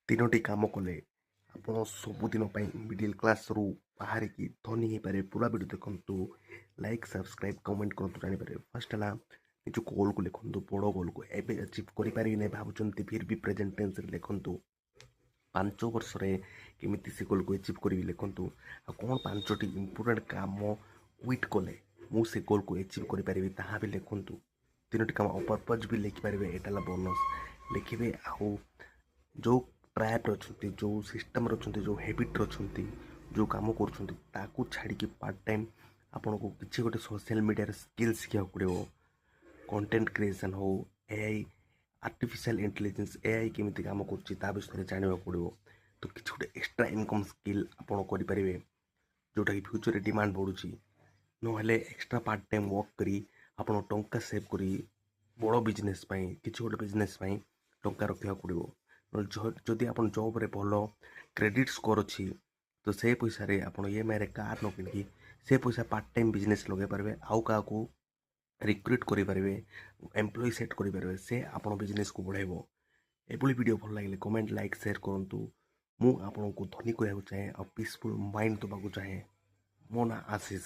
ତିନୋଟି କାମ କଲେ ଆପଣ ସବୁଦିନ ପାଇଁ ମିଡ଼ିଲ୍ କ୍ଲାସ୍ରୁ ବାହାରିକି ଧନୀ ହେଇପାରିବେ। ପୁରା ଭିଡ଼ିଓ ଦେଖନ୍ତୁ, ଲାଇକ୍, ସବସ୍କ୍ରାଇବ୍, କମେଣ୍ଟ କରନ୍ତୁ, ଜାଣିପାରିବେ। ଫାର୍ଷ୍ଟ ହେଲା ନିଜ ଗୋଲ୍କୁ ଲେଖନ୍ତୁ, ବଡ଼ ଗୋଲ୍କୁ। ଏବେ ଆଚିଭ୍ କରିପାରିବେ ନାହିଁ ଭାବୁଛନ୍ତି, ଫିର୍ ବି ପ୍ରେଜେଣ୍ଟ ଟେନ୍ସରେ ଲେଖନ୍ତୁ। 5 ବର୍ଷରେ କେମିତି ସେ ଗୋଲ୍କୁ ଆଚିଭ୍ କରିବି ଲେଖନ୍ତୁ। ଆଉ କ'ଣ ପାଞ୍ଚଟି ଇମ୍ପୋର୍ଟାଣ୍ଟ କାମ କ୍ୱିଟ୍ କଲେ ମୁଁ ସେ ଗୋଲ୍କୁ ଆଚିଭ୍ କରିପାରିବି, ତାହା ବି ଲେଖନ୍ତୁ। ତିନୋଟି କାମ ଆଉ ପର୍ପଜ୍ ବି ଲେଖିପାରିବେ, ଏଇଟା ହେଲା ବୋନସ୍। ଲେଖିବେ ଆଉ ଯେଉଁ ଟ୍ରାପ୍ରେ ଅଛନ୍ତି, ଯେଉଁ ସିଷ୍ଟମ୍ରେ ଅଛନ୍ତି, ଯେଉଁ ହ୍ୟାବିଟ୍ରେ ଅଛନ୍ତି, ଯେଉଁ କାମ କରୁଛନ୍ତି, ତାକୁ ଛାଡ଼ିକି ପାର୍ଟ ଟାଇମ୍ ଆପଣଙ୍କୁ କିଛି ଗୋଟେ ସୋସିଆଲ୍ ମିଡ଼ିଆରେ ସ୍କିଲ୍ ଶିଖିବାକୁ ପଡ଼ିବ। କଣ୍ଟେଣ୍ଟ କ୍ରିଏସନ୍ ହଉ, ଏଆଇ, ଆର୍ଟିଫିସିଆଲ୍ ଇଣ୍ଟେଲିଜେନ୍ସ, ଏଆଇ କେମିତି କାମ କରୁଛି, ତା ବିଷୟରେ ଜାଣିବାକୁ ପଡ଼ିବ। ତ କିଛି ଗୋଟେ ଏକ୍ସଟ୍ରା ଇନକମ୍ ସ୍କିଲ୍ ଆପଣ କରିପାରିବେ, ଯେଉଁଟାକି ଫ୍ୟୁଚର୍ରେ ଡିମାଣ୍ଡ ବଢ଼ୁଛି। ନହେଲେ ଏକ୍ସଟ୍ରା ପାର୍ଟ ଟାଇମ୍ ୱାର୍କ କରି ଆପଣ ଟଙ୍କା ସେଭ୍ କରି ବଡ଼ ବିଜନେସ୍ ପାଇଁ, କିଛି ଗୋଟେ ବିଜନେସ୍ ପାଇଁ ଟଙ୍କା ରଖିବାକୁ ପଡ଼ିବ। ନହେଲେ ଯଦି ଆପଣ ଜବ୍ରେ ଭଲ କ୍ରେଡ଼ିଟ୍ ସ୍କୋର୍ ଅଛି, ତ ସେ ପଇସାରେ ଆପଣ ଇଏମ୍ଆଇରେ କାର୍ ନ କିଣିକି ସେ ପଇସା ପାର୍ଟ ଟାଇମ୍ ବିଜନେସ୍ ଲଗାଇ ପାରିବେ, ଆଉ କାହାକୁ ରିକ୍ରୁଟ୍ କରିପାରିବେ, ଏମ୍ପ୍ଲୟି ସେଟ୍ କରିପାରିବେ, ସେ ଆପଣ ବିଜନେସ୍କୁ ବଢ଼ାଇବ। ଏଭଳି ଭିଡ଼ିଓ ଭଲ ଲାଗିଲେ କମେଣ୍ଟ, ଲାଇକ୍, ସେୟାର କରନ୍ତୁ। ମୁଁ ଆପଣଙ୍କୁ ଧନୀ କରିବାକୁ ଚାହେଁ ଆଉ ପିସଫୁଲ୍ ମାଇଣ୍ଡ ଦେବାକୁ ଚାହେଁ। ମୋ ନାଁ ଆଶିଷ।